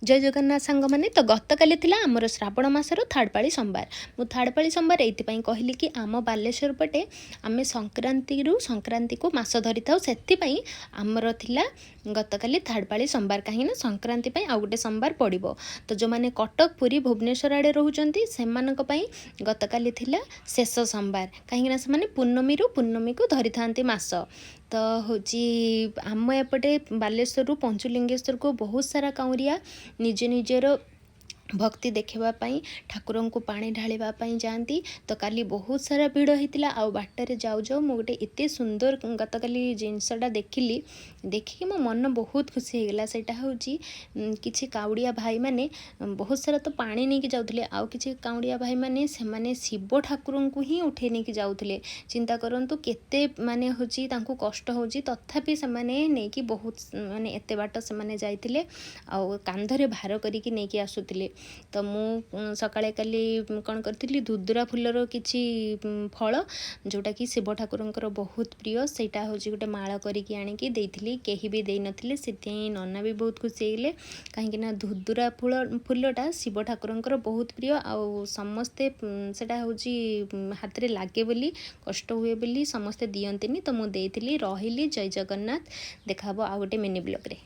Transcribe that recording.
ଜୟ ଜଗନ୍ନାଥ ସାଙ୍ଗମାନେ। ତ ଗତକାଲି ଥିଲା ଆମର ଶ୍ରାବଣ ମାସର ଥାର୍ଡ଼ ପାଳି ସୋମବାର। ମୁଁ ଥାର୍ଡ଼ ପାଳି ସୋମବାର ଏଇଥିପାଇଁ କହିଲି କି ଆମ ବାଲେଶ୍ୱର ପଟେ ଆମେ ସଂକ୍ରାନ୍ତିରୁ ସଂକ୍ରାନ୍ତିକୁ ମାସ ଧରିଥାଉ। ସେଥିପାଇଁ ଆମର ଥିଲା ଗତକାଲି ଥାର୍ଡ଼ ପାଳି ସୋମବାର, କାହିଁକିନା ସଂକ୍ରାନ୍ତି ପାଇଁ ଆଉ ଗୋଟେ ସୋମବାର ପଡ଼ିବ। ତ ଯେଉଁମାନେ କଟକ, ପୁରୀ, ଭୁବନେଶ୍ୱର ଆଡ଼େ ରହୁଛନ୍ତି, ସେମାନଙ୍କ ପାଇଁ ଗତକାଲି ଥିଲା ଶେଷ ସୋମବାର, କାହିଁକିନା ସେମାନେ ପୂର୍ଣ୍ଣମୀରୁ ପୂର୍ଣ୍ଣମୀକୁ ଧରିଥାନ୍ତି ମାସ। ତ ହେଉଛି ଆମ ଏପଟେ ବାଲେଶ୍ୱରରୁ ପଞ୍ଚୁଲିଙ୍ଗେଶ୍ୱରକୁ ବହୁତ ସାରା କାଉଁରିଆ ନିଜ ନିଜର ଭକ୍ତି ଦେଖିବା ପାଇଁ, ଠାକୁରଙ୍କୁ ପାଣି ଢାଳିବା ପାଇଁ ଯାଆନ୍ତି। ତ କାଲି ବହୁତ ସାରା ଭିଡ଼ ହେଇଥିଲା। ଆଉ ବାଟରେ ଯାଉ ଯାଉ ମୁଁ ଗୋଟେ ଏତେ ସୁନ୍ଦର ଗତକାଲି ଜିନିଷଟା ଦେଖିଲି, ଦେଖିକି ମୋ ମନ ବହୁତ ଖୁସି ହେଇଗଲା। ସେଇଟା ହେଉଛି କିଛି କାଉଡ଼ିଆ ଭାଇମାନେ ବହୁତ ସାରା ତ ପାଣି ନେଇକି ଯାଉଥିଲେ, ଆଉ କିଛି କାଉଡ଼ିଆ ଭାଇମାନେ ସେମାନେ ଶିବ ଠାକୁରଙ୍କୁ ହିଁ ଉଠେଇ ନେଇକି ଯାଉଥିଲେ। ଚିନ୍ତା କରନ୍ତୁ, କେତେ ମାନେ ହେଉଛି ତାଙ୍କୁ କଷ୍ଟ ହେଉଛି, ତଥାପି ସେମାନେ ନେଇକି ବହୁତ ମାନେ ଏତେ ବାଟ ସେମାନେ ଯାଇଥିଲେ ଆଉ କାନ୍ଧରେ ଭାର କରିକି ନେଇକି ଆସୁଥିଲେ। ତ ମୁଁ ସକାଳେ କାଲି କ'ଣ କରିଥିଲି, ଦୁଦୁରା ଫୁଲର କିଛି ଫଳ, ଯେଉଁଟାକି ଶିବ ଠାକୁରଙ୍କର ବହୁତ ପ୍ରିୟ, ସେଇଟା ହେଉଛି ଗୋଟେ ମାଳ କରିକି ଆଣିକି ଦେଇଥିଲି। କେହି ବି ଦେଇନଥିଲେ, ସେଥିପାଇଁ ନନା ବି ବହୁତ ଖୁସି ହେଇଗଲେ, କାହିଁକିନା ଧୁଦୁରା ଫୁଲଟା ଶିବ ଠାକୁରଙ୍କର ବହୁତ ପ୍ରିୟ ଆଉ ସମସ୍ତେ ସେଇଟା ହେଉଛି ହାତରେ ଲାଗେ ବୋଲି, କଷ୍ଟ ହୁଏ ବୋଲି ସମସ୍ତେ ଦିଅନ୍ତିନି। ତ ମୁଁ ଦେଇଥିଲି। ରହିଲି, ଜୟ ଜଗନ୍ନାଥ। ଦେଖା ହେବ ଆଉ ଗୋଟେ ମିନି ବ୍ଲଗ୍ରେ।